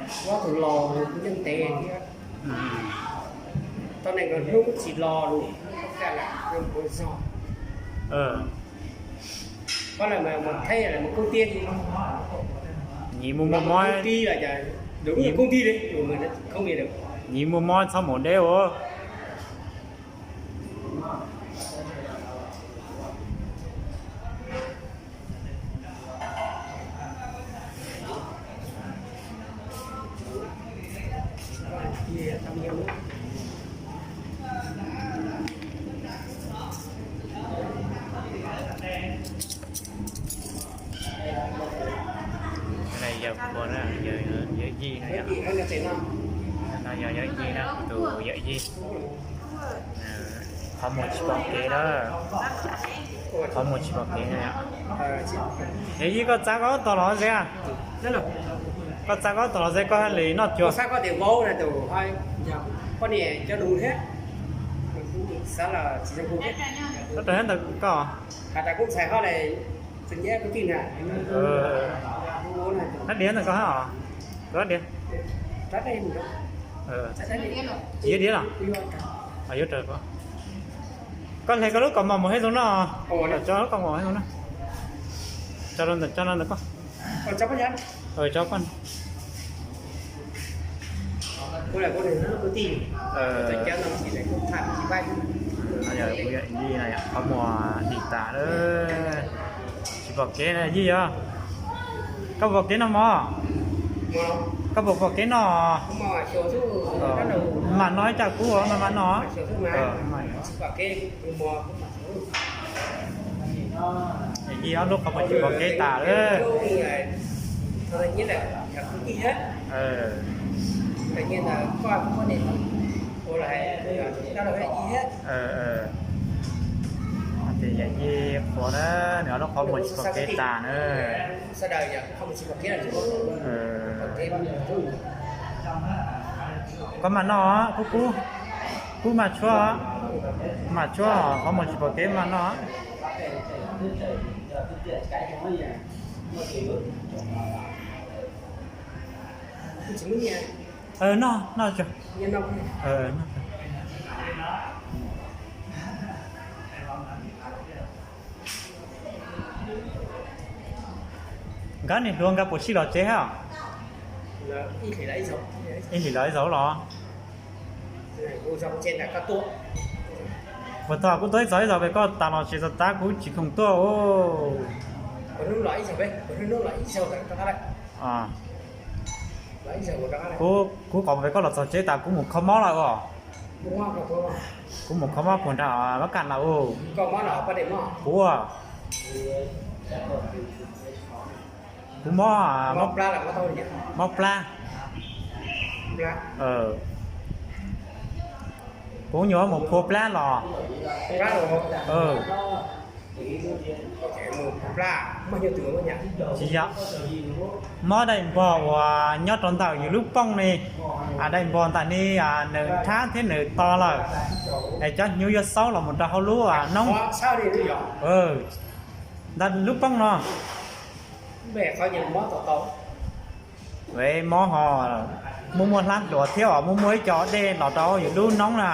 Ob tug los nws kuj yeej ntev thiab. Tau nees nkaum hnub tsis los lus, kaj lam zoo ua zog. Koj lam mus theb lam mus koob tiab, nyias mus muaj mob, koob tiab li, nyias muaj mob txhob mus deb ua. Yawg Pua na, yawm yij na yom. No yog yawm yij na, tus yawm yij. Qhov muag tsis pom kev lawm. Qhov muag tsis pom kev na yom. Yawm yij, koj txav koj ob tog los ze a? Koj txav koj ob tog los ze koj haj li noj cuag. Koj ntawm koj. Hab diav ntawm koj hab os? Tus hab diav. Tsis yuav diav los? Yuav diav los. Koj hle koj lub kaus mom mus hab zoo no. Tso lub kaus mom hab zoo no. Tso rau ntawm, tso rau ntawm koj. Tso koj. Kuv yawm yij na, qhov muag dim tas lawm. Tsis pom kev na yij yog. Koj pom kev no mog? Koj puas pom kev no? Mam no ib, cas kub mam no. Yij ob lub qhov muag tsis pom kev tas lawm. Ces yawm yij qhuav na, nws ob lub qhov muag tsis pom kev tas na. Koj mam no, kub kub, kub mam tshuab, mam tshuab qhov muag tsis pom kev mam no. Noj, noj tso. Nkawd niag hluas nkawd puas sij los tsev hab? Ib hlis los ib zaug los? Puas tau kuv tuaj ib txog ib zaug pem koj tas los tsis txog tas kuv tsis khoom tuaj. Kuv, kuv qhov pem koj los txog tsev tas kuv mus kho mob lawm os. Kuv mus kho mob puag nram Mab Kaj lawm. Kuv, kuv mob, mob plab. Kuv nyuam qhuav mus phua plab los. Tsis yog, mob daim npog uas nyob rau ntawm yus lub pooj ne, daim npog ntawm ne, nws nrhab thiab nws to lawm, es cov hnyuv yuav xaub los mus rau hauv lub noob. Ntawm lub pooj no. Mob ho muaj muaj hlab hluas thiab os, muaj muaj ib co dej los rau yus lub noob na.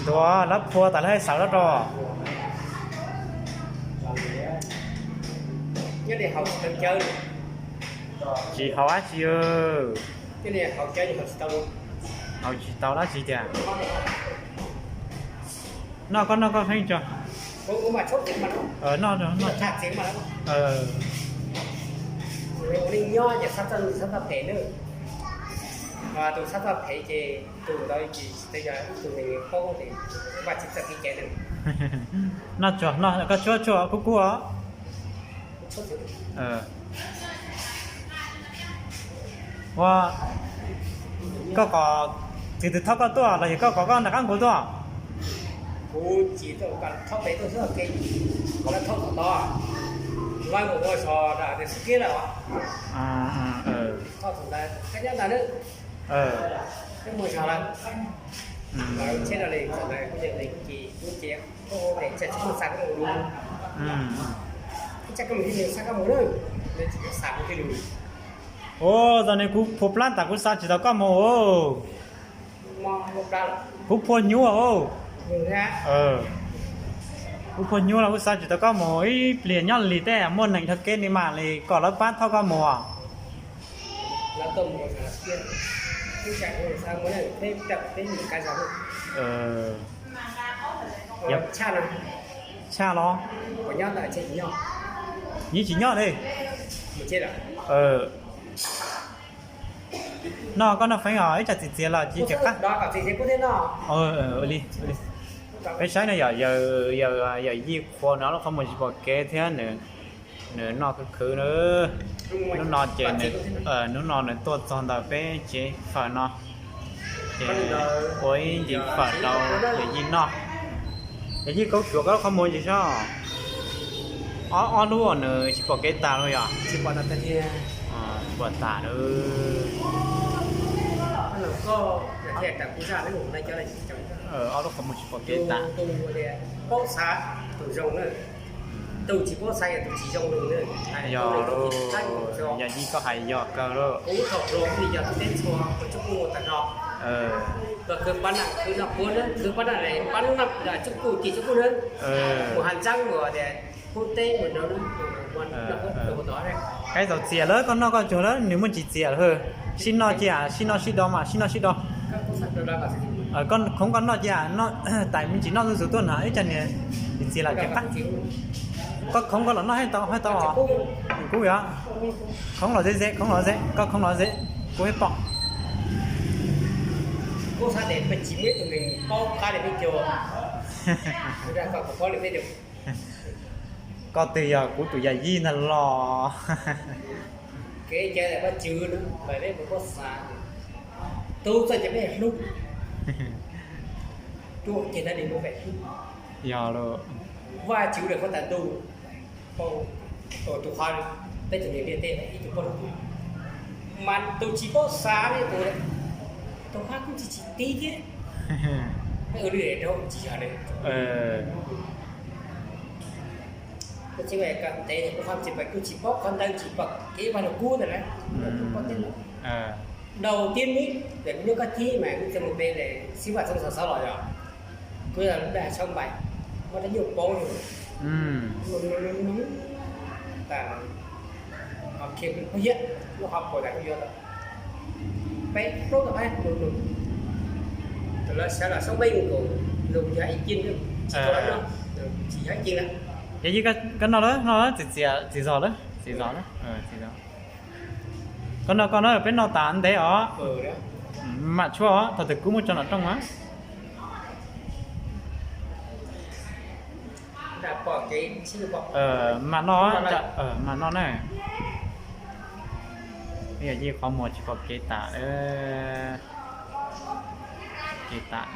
Ntuas, lawv phua tas lawv xaws lawm rau. Tsis haus dab tsi. Haus tsis tau dab tsi tiag. Noj koj, noj koj heev tso. Noj, noj. Noj tso, noj, koj tshuab tshuab kub kub os. Ua, koj kom txiv twg thauj koj tuaj los yog koj kom koj nram qab nkuv tuaj? Kuv txiv thauj pem tuaj xwb, lawv thauj tom tod, lawv mus ua zog rau xwb kiag lawm. Thauj thaum ntawd kab nyob ntawd na, twb muaj zog lawm. Lawv tsheb no li thaum ntawd kuj yog li kuv ces kuj ces kuj ua pem tsis muaj xav kuj ua li. Ua, txog ne kuv phua plab tas kuv xa tsis tau koj mus os. Kuv phua hnyuv os. Kuv phua hnyuv los kuv xa tsis tau koj mus, ib pliag nyob lig tej muaj neeg dhau kev ni mam li kom lawv pab thauj koj mus. Tshaj los? Yeej tsis nyob li. No koj noj feeb os, ib tsam txiv txiav los tsis tsis qab. Li, peb saib no yog yawm yij qhua no lub qhov muag tsis pom kev thiab nws noj khwv khwv na. Hnub no ces, hnub no nws tuaj txog ntawm peb tsev fawm no, ces ua ib ntim fawm rau yawm yij noj. Yawm yij, koj tsuav koj lub qhov muag tsis sob. Ob lub nws tsis pom kev tas los yog? Tsis pom tas lawm. Ob lub qhov muag tsis pom kev tas. Yog, yawm yij, koj hais yog kawg lawm. Qaib txaus txias lawm, koj noj koj tsuag lawm, nws muaj tsis txias lawm. Sib noj cia, sib noj sib do mas sib noj sib do. Khoov koj noj cia, tais me ntsis noj xwb xwb tuaj na, ib tsam niag txias los ces qab. Koj khoov koj los noj haj tau, haj tau os. Kub yog, khoov los ze ze, khoov los ze, koj khoov los ze, kuv haj pom. Koj twb yog kuv tus yawm yij ntag los. Kev cai Vajtswv, peb puas xav, tus txawj cov peb hlub, tuaj ceg ntawd li muaj peb hlub. Yog lawm. Vajtswv lawm qhov tas ntuj, tus qhov peb tus niam ntiaj teb ib tug poj tus, mas tus tsis paub xav li tus, tus qhov kuj tsis tsis tib thiab. Peb ua li rau tsis yog li. Kuv tsis ua kom ntev, kuv qhov tsis pom, kuv tsis paub qhov ntawd, tsis pom kev vaj lug kub ntawd na. Đầu tiên mis, nyob koj thib mas kuv txawm mus pem xib vaj txoov xav xov los yog, kuv yog lub dag sab npais, muab rab nyuj paub yus, tas, ho khiav pem phob hiab, lub ho puas tas kuv yuav tau peb plaub tau peb lus lus, lawv sawv los sab npeb nkaus, lus yog ib cin, tsis yog ib cin lawm. Yog li koj noj lawm, noj lawm, txiv, txiv zog lawm, txiv zog lawm, txiv zog. Koj noj koj na, peb noj tas ntev os. Mam tshuaj os, thaum twg kub muab tso nram rooj mas. Mam noj, mam noj na. Yawm yij qhov muag tsis pom kev tas, kev tas.